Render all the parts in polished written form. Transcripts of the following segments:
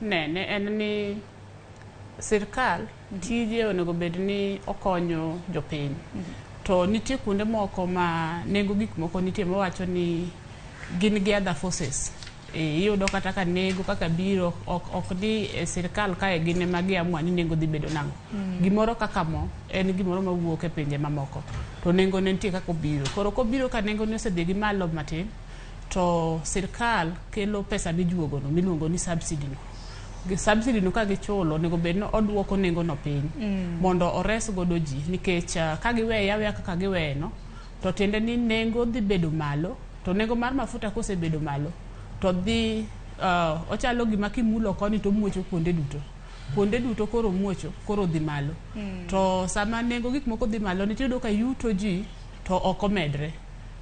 nene en ni sirkal tije onego bed ni okonyo jopiny. To nitie kuonde moko ma nengo gik moko nitie mawacho ni gin gi other forces. Iyudo kata ka nengo kaka biro ok ni e sirkal kae gin ema giamua ni nengo dhi bedo nang'o. Gimoro kaka mo en gimoro mawuok e pinje mamoko to nengo ne nitie kaka obiro. Koro kobiro ka nengo ne osedhi gi malo matin, to sirkal kelo pesa mijuogo no miluongo ni subsidy no. Gi subsidy no ka gichulo, onego bed ni oduoko nengo no piny mondo ores godo ji, nikech ka giweye aweya kaka giweye no, to tiende ni nengo dhi bedo malo. To nengo mar mafuta kosebedo malo, to dhi ochalo gima kimulo koni to omuocho kuonde duto, kuonde duto koro muocho, koro dhi malo. To sama nengo gik moko dhi malo, nitie yudo ka yuto ji to ok omedre,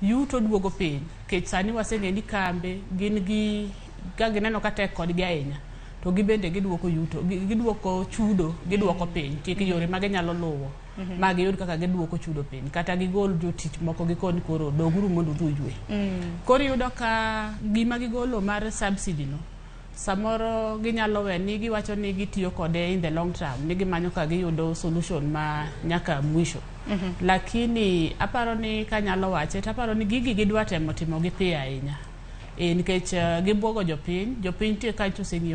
yuto duogo piny, nikech sani waseng'e ni kambe gin gi ka gineno ka tek kodgi ahinya, to gibende giduoko yuto, giduoko chudo, giduoko piny. Nitie yore ma ginyalo luwo ma giyud kaka giduoko chudo piny, kata gigol jotich moko, gikoni koro doguru mondo udhi uywe. Koro iyudo ka gima gigolo mar subsidy no, samoro ginyalo we ni giwacho ni gitiyo kode in the long term, ni gimanyo ka giyudo solution ma nyaka mwisho. Lakini aparo ni kanyalo wache, to aparo ni gigi gidwa temo timo gi piyo ahinya, nikech gibuogo jopiny. Jopiny tie kacho oseng'iyo.